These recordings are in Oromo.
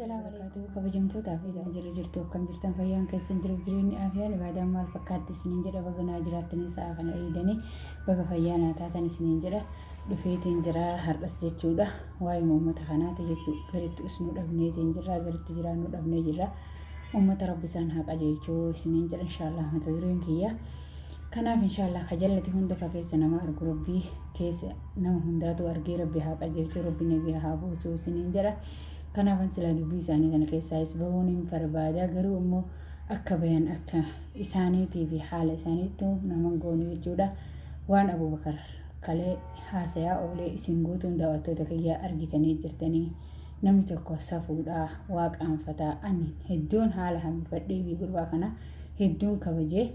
Assalaamu alaikum kabajamtootaa fi jirra jirtu, akkam jirtan? Fayyaan keessan, jiruuf jireenyi, afiyaan, ibaadaan maal fakkaatti isiniin jedha. Baga naa jiraattanii, sa'a kana eegdanii baga fayyaa naa taatan isiniin jedha. Dhufeetiin jira har'as jechuudha. Waa'ee uummata kanaati jechuudha. Garitti usnuu dhabneetiin jirra, garitti jiraannuu dhabnee jirra. Uummata Rabbi isaan haa qajeelchuu isiniin jedha, inshaallah. Mata dureen kiyya kanaaf, inshaallah, ka jallate hunda, ka keessa nama argu, Rabbii keessa nama hundaatu argee, Rabbi haa qajeelchuu, Rabbi nagaa haa buusuu isiniin jedha. Kanaafan silaa dubbii isaanii kana keessaayis bahuun hin barbaada, garuu immoo akka bayan akka isaaniitii fi haala isaaniittu nama goonu jechuudha. Waan Abubakar kalee haasayaa oolee isin guutuun daawwattoota kiyyaa argitanii jirtanii. Namni tokko safuudha waa qaanfataa. Ani hedduun haala hambifadhee fi gurbaa kana hedduun kabajee,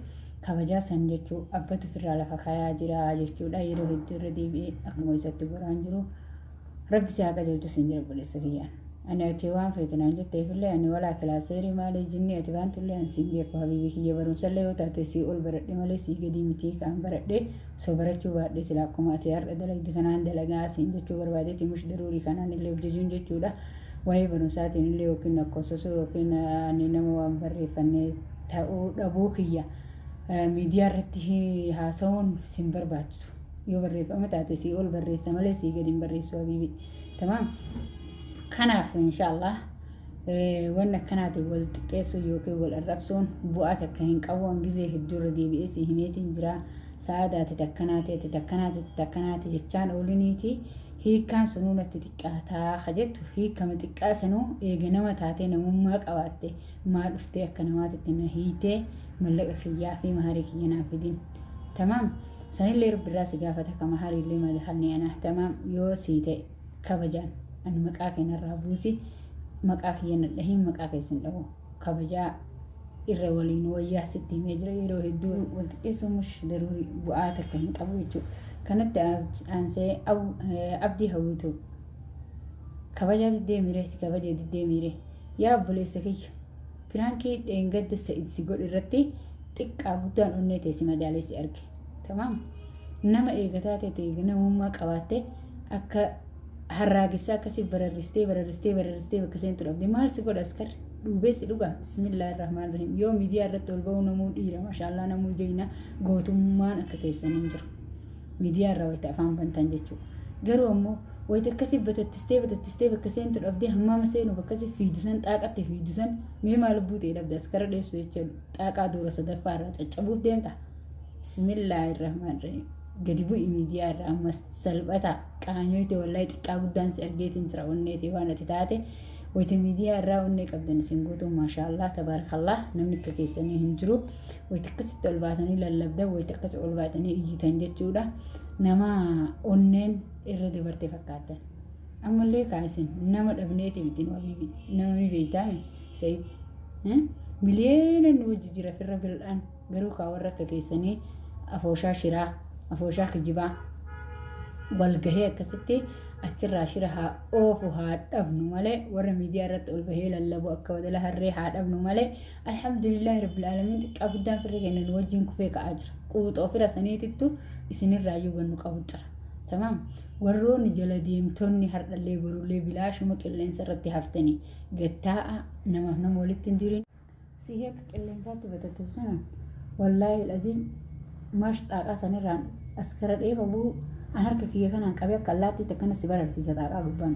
kabajaa san jechuu abbatu firraa lafa kaayaa jira jechuudha. Yeroo hedduu irra deebi'ee akkuma isatti goraan jiru, Rabbi si haa qajeelchu siin jira, obboleessa kiyyaan. Ani ati waan feete naan jetteefillee, ani walaa kilaaseerii maalii jinni ati baantullee ani siin beeku. Habiibii kiyya, barumsallee yoo taate sii ol baradhe malee sii gadii mitii. Kan baradhe osoo barachuu baadhee sila akkuma ati har'a dalagdu tanaan dalagaa siin jechuu barbaadeeti. Mush daruurii kanaan illee of jajuun jechuudha. Waa'ee barumsaatiin illee yookiin lakkoofsasuu yookiin ani nama waan barreeffanne ta'uu dhabuu kiyya miidiyaa irratti haasa'uun sin barbaachisu. Yoo barreeffama taate sii ol barreessa malee sii gadi hin barreessu, habiibi. Tamaam. Kanaaf inshaallah wanni akkanaatiin wal xiqqeessuu yookiin wal arrabsuun bu'aa takka hin qabu. Hangizee hedduu irra deebi'ee si himeetiin jira. Sa'aadaati takkanaati, ati takkanaati, ati takkanaati jechaan ooliniiti. Hiikkaan sunuu natti xiqqaataa ka jettu, hiikkama xiqqaa sanuu eega nama taatee namummaa qabaatte maa dhuftee akka namaatitti na hiitee mallaqa kiyyaa fi maharii kiyya naan fidin? Tamaam. Sanillee Rabbirraa si gaafata, ka mahariillee madahalni ana. Tamaam. Yoo sii ta'e kabajaan ani maqaa kee narraa buusi, maqaa kiyya na dhahin, maqaa kee sin dhahu, kabajaa irra waliin wayyaa sitti himee jira yeroo hedduu. Wal xiqqeessuun mush daruurii bu'aa takka hin qabu jechuudha. Kanatti aansee Abdii Hawwituu kabajaa diddee miiree si kabajee diddee miiree. Yaa obboleessa kiyya, piraankii dheengadda Sa'id si godhe irratti xiqqaa guddaan onnee tee si madaalee si arge. Tamaam. Nama eegataa ta'e eega namummaa qabaatte akka harraagessaa akkasii bararristee bararristee bararristee bakka seentu dhabde maal si godha askarri? Dhuubee si dhugaa. Bismillaahi rahmaan rahiim. Yoo miidiyaa irratti ol ba'uu namuu dhiira, mashaallaa, namuu jeyna, gootummaan akka keessan hin jiru. Miidiyaa irraa wayita afaan bantan jechuudha. Garuu ammoo wayita akkasii batattistee batattistee bakka seentu dhabdee hammaama seenuuf akkasii fiidu san, xaaqatti fiidu san, mee maal lubbuu ta'e dhabde askara dheessu jechuudha. Xaaqaa duura sadaffaa irraa caccabuuf deemta. Bismillaahi rahmaan rahiim. Gadi bu'i miidiyaa irraa ammas salphata qaanyoyte. Wallahi xiqqaa guddaan si argeetiin jira onneeti waan ati taate. Wayita miidiyaa irraa onnee qabdan isin guutuun maashaallah tabaarakallah, namni akka keessanii hin jiru. Wayita akkasitti ol baatanii lallabdan, wayita akkasi ol baatanii iyyitan jechuudha, nama onneen irra dabarte fakkaattan. Ammallee kaa isin nama dhabneeti miti nu, habiibi, nama ni beeytaami. Sa'id miliyoona nu wajji jira firra bil'aan, garuu kaa warra akka keessanii afooshaa shiraa, afooshaa kijibaa walgahee akkasitti achirraa shira haa oofu haa dhabnu malee, warra miidiyaa irratti ol bahee lallabu akka wadala harree haa dhabnu malee, alhamdulillahi rabbil aalamiin, xiqqaa guddaan firri keenya nu wajjin kufee ka'aa jira. Quuxoo fira saniitittu isinirraa iyyuu gannu qabu jira. Tamaam. Warroonni jala deemtonni har'allee borullee bilaashuma qilleensa irratti haftanii gattaa'a, namaaf nama walitti hin dirin. Sihii akka qilleensaatti batattu sana, wallaahi laziim, maash xaaqaa sanirraan askara dheefa bu'u an harka kiyya kanaan qabee akka allaattiitti akkana si bararsiisa xaaqaa gubbaan.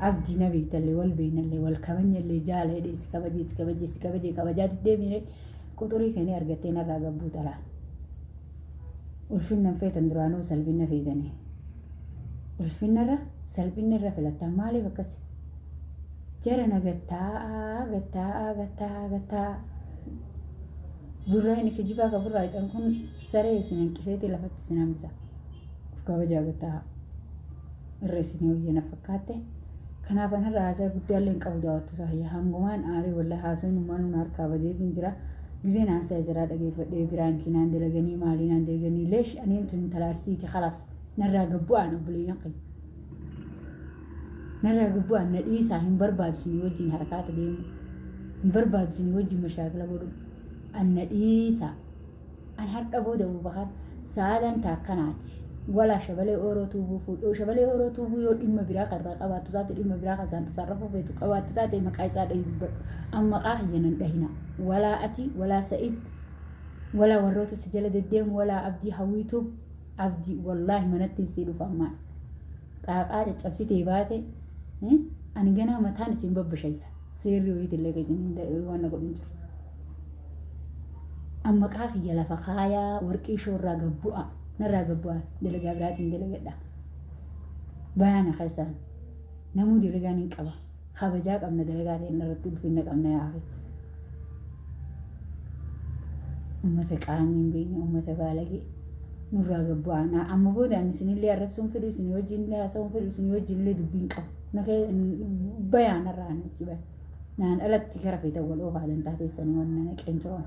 Abdii na beektallee, wal beeknallee, wal kabanyallee, jaala hidhee si kabajee, si kabajee, si kabajee, kabajaa diddeemiire quxurii keenee argattee narraa gabbuu talaa. Ulfinna hin feetan, duraanuu salphina feetanii. Ulfinnarra salphinna irra filattan, maaliif akkasi? Jara na gattaa'aa gattaa'aa gattaa'aa gattaa'aa. Burraa inni kijibaa ka burraa jedhan kun saree isin hanqiseetii lafatti isin hambisa. Of kabajaa, gattaa'aa. Irra isin wayya na fakkaatte. Kanaaf an har'a haasaa guddaallee hin qabu, daawwattoota kiyya. Hangumaan aaree wallaahi haasaan uumaan nu harkaa badeetiin jira. Gizeen haasaa jiraa dhageeffadhee biraankii naan dalaganii, maalii naan dalaganii, leesh aniin tun intala Arsiiti, kalas narraa gabbu'aan, obboleeyyan kiyya. Narraa gabbu'aan, na dhiisaa, hin barbaadu isinii wajjin harakaata deemu. Hin barbaadu isinii wajjin mashaakila godhu. An na dhiisaa. An har'a booda Abubakar sa'aadaan taakkanaati. Walaa shabalee ooroo tuubuu fuudhee shabalee ooroo tuubuu yoo dhimma biraa kan irraa qabaattu taate dhimma biraa kan isaan tasarrafu feetu qabaattu taate maqaa isaa dhahii dubbadhu. An maqaa kiyya nan dhahina. Walaa ati walaa Sa'id walaa warroota si jala deddeemu walaa Abdii Hawwiituub Abdii wallaahi manatti sii dhufa ammaa. Xaaqaa caccabsitee baate ani ganaa mataan isin babbashaysa. Seerri wayiitillee kan isin waan na godhu hin jiru. An maqaa kiyya lafa kaayaa warqii shoorraa gad bu'a. Narraa gad bu'a dalagaa biraatiin dalagadha. Bayaana keessaan namuu dalagaa ni qaba. Kabajaa qabna dalagaa ta'e irratti ulfinna qabna yaafi. Uummata qaanii hin beekne uummata baalagee nurraa gad bu'aa. Amma booda ani isinillee arrabsuun fedhu isin wajjin illee haasa'uun fedhu isin wajjin illee dubbiin qabu. Bayaa narraa achi baya. Naan alatti gara feetan wal oofaa dantaa teessanii waan na naqeen jiran.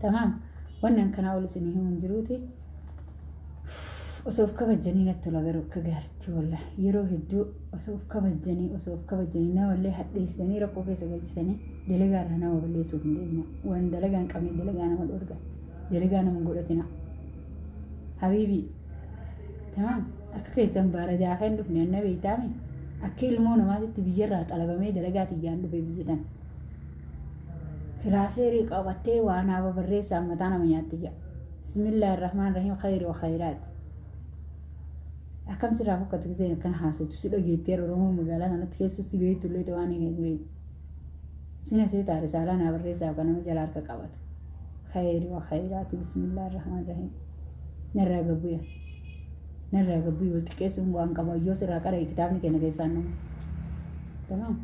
Tamaam wannan kanaa ol isinii himuun jiruuti. Osoo of kabajjanii natti tola garuu akka gaariitti wallaahi yeroo hedduu osoo of kabajjanii osoo of kabajjanii namallee hadheessitanii rakkoo keessa galchitanii dalagaa irraa nama balleessuuf hin deemina. Waan dalagaa hin qabne dalagaa nama dhorga. Dalagaa nama hin godhatina. Habiibii Tamaam. Akka keessan baara daakee hin dhufne anna beektaami. Akka ilmoo namaatitti biyyarraa xalabamee dalagaa tiyyaan dhufe biyya tana. Kilaaseerii qabattee waa naa babarreessaan mataa nama nyaatti jedha. Bismillaahi rahmaan rahiim khayri wa khayraati. Akkam sirraa fokkatu giseen akkana haasoftu si dhageettee Oromoo magaalaa sanatti keessa si beektu illee waan hin beektu. Sina seetaa risaalaa naa barreessaaf kan nama jala harka qabatu. Khayri wa khayraati bismillaahi rahmaan rahiim. Narraa gabbuya. Narraa gabbuya wal xiqqeessuun waan qabu yoo sirraa qara'e kitaabni keenya keessaan nama. Tamaam.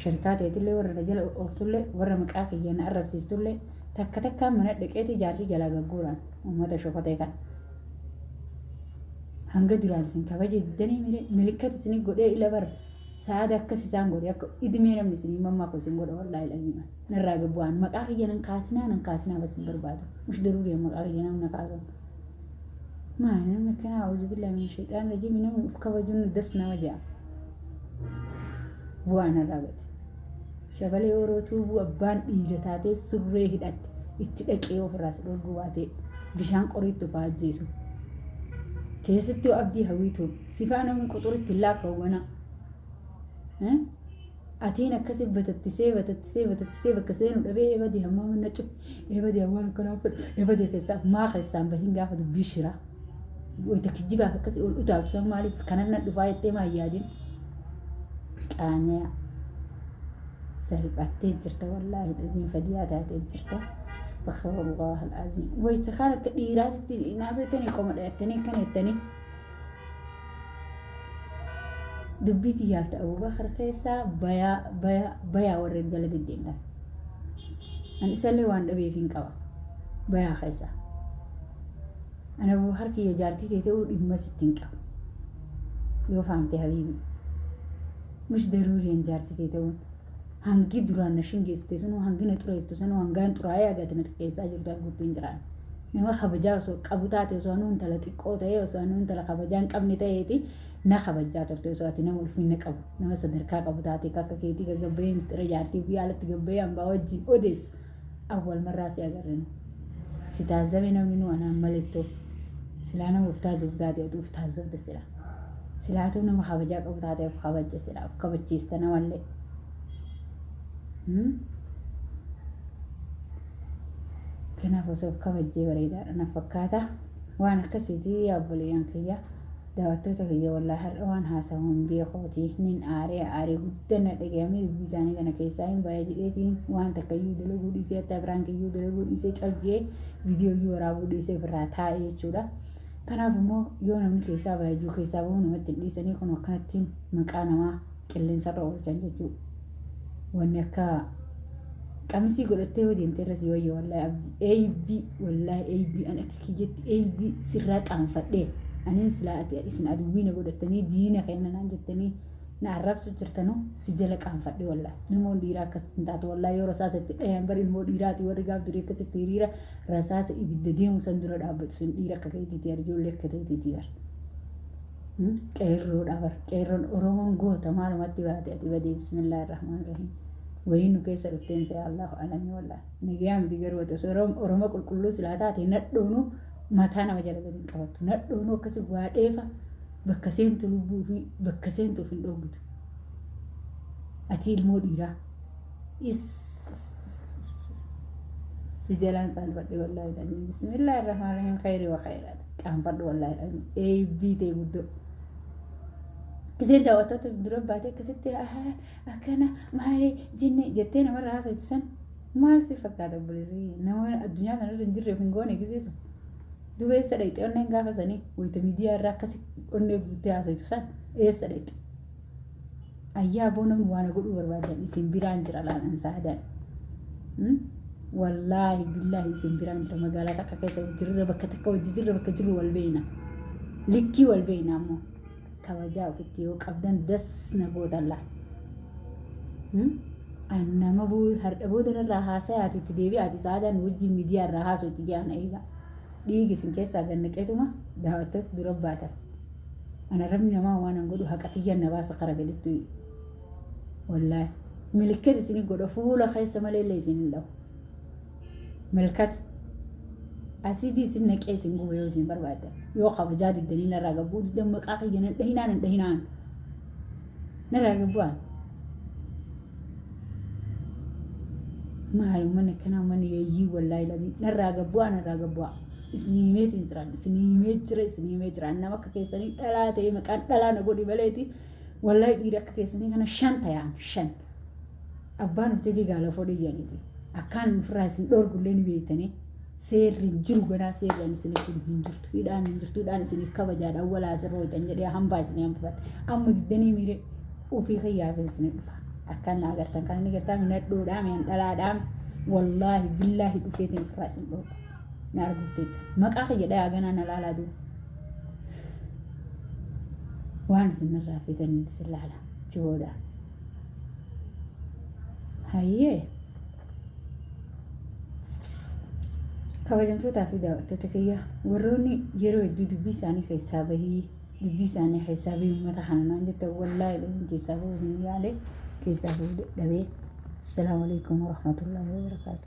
Sharikaa ta'etillee warra na jala ooftullee warra maqaa kiyya na arrabsiistullee takka takkaan mana dhaqeetii jaartii jalaa gagguuraan uummata shokotee kana. Hanga duraan isin kabaje diddanii mire milikkata isinii godhee ila bara sa'aada akkas isaan godhe akka idimee namni isinii mammaaku isin godha wallaahi laziima. Narraa gabbu'aan maqaa kiyya nan kaasinaa nan kaasinaa bas hin barbaadu. Mush daruuri maqaa kiyya namni na kaasu. Maali namni akkanaa auzu billahi min shayxaan rajiim namni of kabajuun das nama ja'a. Bu'aa narraa gati. Shabalee yeroo tuubuu abbaan dhiira taatee surree hidhatte itti dhaqee ofirraa si dhorguu baatee bishaan qoriitti of ajjeesu. Keessattuu abdii hawwiitu sifaa namni quxuritti hin laakkaa'u ganaa. Atiin akkasi batattisee batattisee batattisee bakka seenu dhabee ebadii hammaa mana cufe ebadii hawaan akkanaa fedhu ebadii keessaa maa keessaan bahin gaafa dubbii shiraa. Wayita kijibaaf akkasi ol utaaltu san maaliif kanan na dhufaa jettee maa hin yaadin. Qaanyaa salphattee jirta wallaahi dhaziin fadiyaa taatee jirta. Astaghfirullah al-aziim. Wayita kaan akka dhiiraatitti naasoo jettanii qoma dhayattanii akkana jettanii. Dubbii tiyyaaf ta Abubakar keessaa bayaa bayaa bayaa warreen jala deddeemtan. An isallee waan dhabeef hin qaba. Bayaa keessaa. An Abubakar kiyya jaartii tee ta'uu dhimma sitti hin qabu. Yoo faamte habiibi. Mush daruuriyan jaartii tee ta'uun. Hangi duraan na shingeessite sunuu hangi na xureessitu sanuu hangaan xuraa'ee agati na xiqqeessaa jirtu arguutti hin jiraan. Nama kabajaa osoo qabu taate osoo anuu intala xiqqoo ta'ee osoo anuu intala kabajaa hin qabne ta'eeti na kabajaa turte osoo ati nama ulfinna qabu nama sadarkaa qabu taate akka keetii gaggabba'ee mistira jaartii fi alatti gabbayee hambaa wajjin odeessu awwal marraa si agarre nu. Si taazzabe namni nu anaan malettoo silaa nama of taazzabu taate ati of taazzabda silaa. Silaatuu nama kabajaa qabu taate of kabajja silaa of kabachiista namallee. Kanaaf osoo of kabajjee bareedaadha na fakkaata. Waan akkasiiti yaa obboleeyyan kiyya. Daawwattoota kiyya wallaahi har'a waan haasawu hin beekuuti. Nin aaree aaree guddaan na dhagayamee dubbii isaanii kana keessaa hin baya jedheetiin waan takka iyyuu dalaguu dhiisee hatta biraan kiyyuu dalaguu dhiisee cal jedhee viidiyoo iyyuu waraabuu dhiisee ofirraa taa'e jechuudha. Kanaaf immoo yoo namni keessaa baya jiru keessaa bahuu namatti hin dhiisanii kun akkanattiin maqaa namaa qilleensarra oolchan jechuudha. Wanni akka qamisii godhattee yoo deemte irra si wayya wallaahi abdii eeybii wallaahi eeybii ani akka kiyyatti eeybii sirraa qaanfadhee aniin silaa ati isin aduwwii na godhattanii diina kenna naan jettanii na arrabsu jirtanu si jala qaanfadhe wallaahi ilmoon dhiiraa akkas hin taatu wallaahi yoo rasaasa itti dhayan bar ilmoo dhiiraati warri gaaf durii akkasitti hiriira rasaasa ibidda deemu san dura dhaabbatu sun dhiira akka keetiiti ijoollee akka teetiiti bar. Qeerroodha bar. Qeerroon Oromoon goota maalumatti baate ati badee bismillaahi rahmaan rahiim. Wayiin nu keessa dhufteen see Allahu alami wallaahi. Nagayaa miti garuu ati osoo Oromoo qulqulluu silaa taate nadhoonu mataa nama jala gadi hin qabattu. Nadhoonu akkasi waa dheefa bakka seentu lubbuu fi bakka seentu of hin dhooggitu. Ati ilmoo dhiiraa. Is si jalaan saalfadhe wallaahi dhabiin. Bismillaahi rahmaan rahiim khayrii wa khayraat. Qaanfadhu wallaahi dhabiin. Eebbii ta'e guddoo. Giseen daawwattoota dura baatee akkasitti akkana maali jenne jettee namarraa haasoftu san maal si fakkaata obboleessa kiyya nama addunyaa kanarra hin jirreef hin goone gisee san duuba eessa dhayxe onneen gaafa sanii wayita miidiyaa irraa akkasi onnee guuttee haasoftu san eessa dhayxe ayyaa boo namni waan godhuu barbaadan isin biraan jira laalan saadaan wallaahi billaahi isin biraan jira magaalaa takka keessa jirra bakka takka hojii jirra bakka jirru wal beeyna likkii wal beeyna ammoo kabajaa ofitti yoo qabdan das na gootan laa. An nama hardha booda narraa haasayaati itti deebi'aati sa'aadaan wajjin miidiyaa irraa haasoo itti ji'aan eega. Dhiigi isin keessaa gannaqeetuma daawwattoota dura baatan. Ana rabni namaa waan an godhu haqa tiyyan na baasa kara fedhettu. Wallaahi. Milikkata isin godha fuula keessa malee illee isin hin dhahu. Milkata. Asiidii isin naqee isin guba yoo isin barbaaddan. Yoo kabajaa diddanii narraa gabbuu diddan maqaa kiyya nan dhahinaa nan dhahinaan. Narraa gabbu'aan. Maal uummanni akkanaa uummanni yeeyyii wallaahi ladii narraa gabbu'aa narraa gabbu'aa. Isin himeetiin jiran isin himee jira isin himee jira nama akka keessanii dhalaa ta'e maqaan dhalaa na godhi maleeti wallaahi dhiira akka keessanii kana shan tayaan shan. Abbaan of jajee gaala fodhee jedhaniiti. Akkaan ofirraa isin dhoorgullee ni beektanii. Seerri hin jiru ganaa seerri ani isiniif fidu hin jirtu. Hidhaan hin jirtu hidhaan isiniif kabajaadha awwalaa asirra hojjan jedhee hambaa isinii hambifadhe. Amma diddanii miiree ofii kiyyaaf isinii dhufa. Akkaan na agartan kana ni gartaa minadhoodhaa mi'an dhalaadhaa wallaahi billaahi dhufeetiin ofirraa isin dhoorgu. Na arguuf teetta. Maqaa kiyya dhayaa ganaa na laalaa duuba. Waan isin narraa feetan isin laala. Achi booda. Hayyee. Kabajamtootaa fi daawwattoota kiyya warroonni yeroo hedduu dubbii isaanii keessaa bahii dubbii isaanii keessaa bahii uummata kana naan jettan wallaahi lubbuun keessaa bahuu hin yaale keessaa bahuu dadhabee. Assalaamu alaikum warahmatullaahi wabarakaatu.